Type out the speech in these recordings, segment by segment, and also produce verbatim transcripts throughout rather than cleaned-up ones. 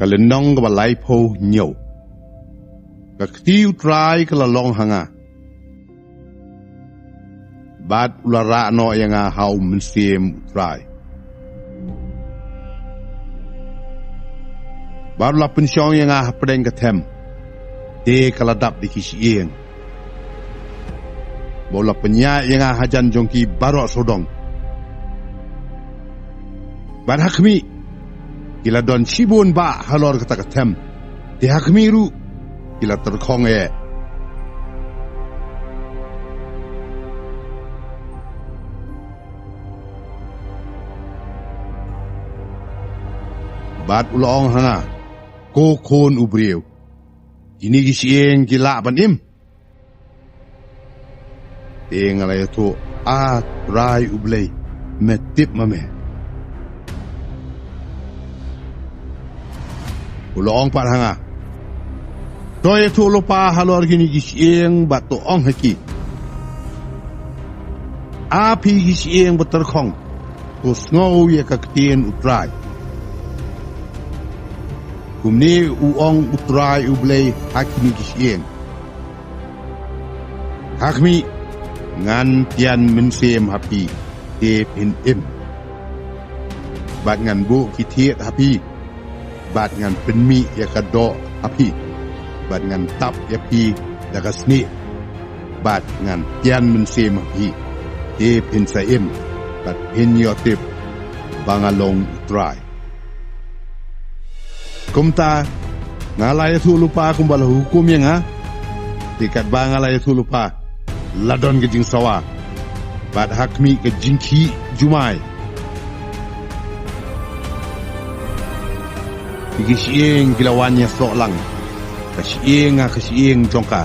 Ka lynnong kaba laiphew hynñiew. Ka kti U Trai ka la long ha nga, bad u la rah noh ïa nga ha U Mynsiem U Trai, bad u la pynshong ïa nga hapdeng ka them, te ka la dap da ki shyieng, bad u la pynïaid ïa nga hajan jong ki baroh sawdong. Bad ha khmih, ki la don shibun bah halor kata ka them, te ha khmih ruh ki la tyrkhong eh. Bad u la ong ha nga, ko khun u briew, kine ki shyieng ki lah ban im? Te nga la ïathuh, A Trai U Blei, me tip ma me. U la ong pat ha nga, to ïathuh lypa halor kine ki shyieng bad to ong ha ki, A phi ki shyieng ba tyrkhong, to sngew ïa ka ktien U Trai. Kumne u ong U Trai U Blei ha kine ki shyieng, ha khmih, ngan pynïaid mynsiem ha phi, te phin im. Bad ngan buh ki thied ha phi, bad ngan pynmih ïa ka doh ha phi, bad ngan tap ïa phi da ka snieh, bad ngan pynïaid mynsiem ha phi, te phin sa im, bad phin ïoh tip ba nga long U Trai. Kumta, nga la ïathuh lypa kumba la hukum ïa nga, te katba nga la ïathuh lypa, la don ka jingsawa, bad ha khmih ka jingkhih jumai. Ki shyieng ki la wan ïasoh lang, ka shyieng ha ka shyieng jong ka.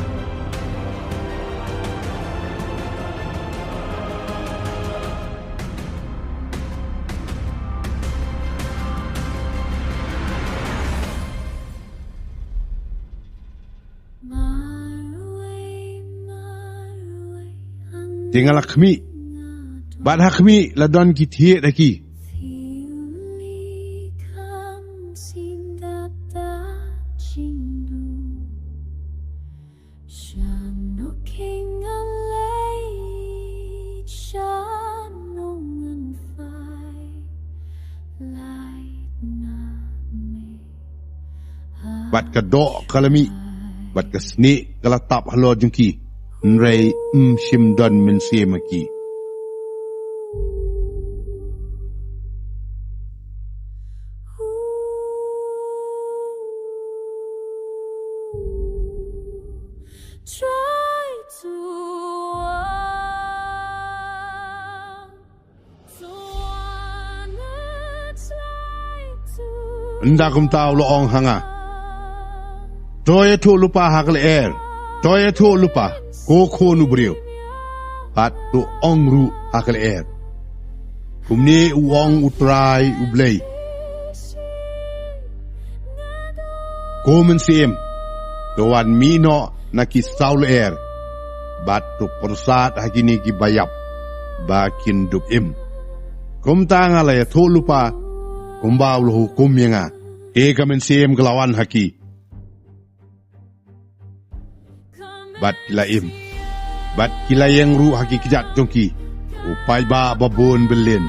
Te nga la khmih, bad ha khmih la don ki thied ha ki. Bad ka doh ka la mih, bad ka snieh ka la tap halor jong ki, hynrei ym shym don mynsiem ha ki. Ynda kumta u la ong ha nga, to ïathuh lypa ha ka lyer, to ïathuh lypa, ko khun u briew, bad to ong ruh ha ka lyer, kumne u ong U Trai U Blei, ko mynsiem, to wan mih noh na ki saw lyer, bad to pyrsad ha kine ki baïap, ba kin dup im. Kumta nga la ïathuh lypa kumba u la hukum ïa nga, te ka mynsiem ka la wan ha ki, bad ki la im, bad ki la ïeng ruh ha ki kjat jong ki, u paidbah babun byllien.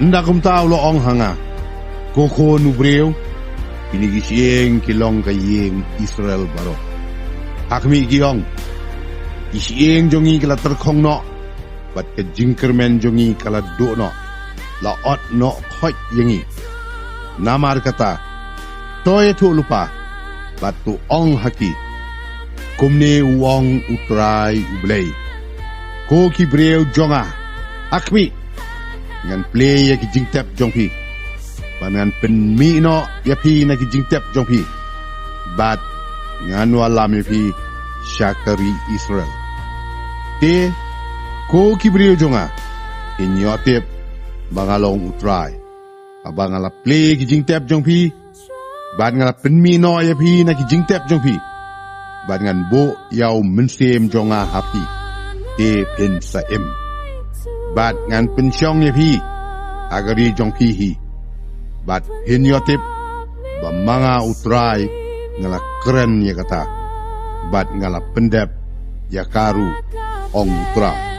Ynda kumta u la ong ha nga, ko khun u briew, kine ki shyieng ki long ka ïing Israel baroh. Ha khmih ki ong, ki shyieng jong ngi ki la tyrkhong noh, bad ka jingkyrmen jong ngi ka la duh noh, la ot noh khoit ïa ngi. Namar kata, to ïathuh lypa, bad to ong ha ki, kumne u ong U Trai U Blei, ko ki briew jong nga, ha khmih, ngan plie ïa ki jingtep jong phi, Ngan pynmih noh ïa phi na ki jingtep jong phi, bad ngan wallam ïa phi sha ka ri Israel. Te ko ki briew jong nga, kin ïoh tip ba nga long U Trai, haba nga la plie ki jingtep jong phi, bad nga la pynmih noh ïa phi na ki jingtep jong phi, bad ngan buh ïa U Mynsiem jong nga ha phi, te phin sa im. Bad ngan pynshong ïa phi ha ka ri jong phi hi, bad phin ïoh tip ba ma nga U Trai nga la kren ïa kata, bad nga la pyndep ïa ka ruh, ong U Trai.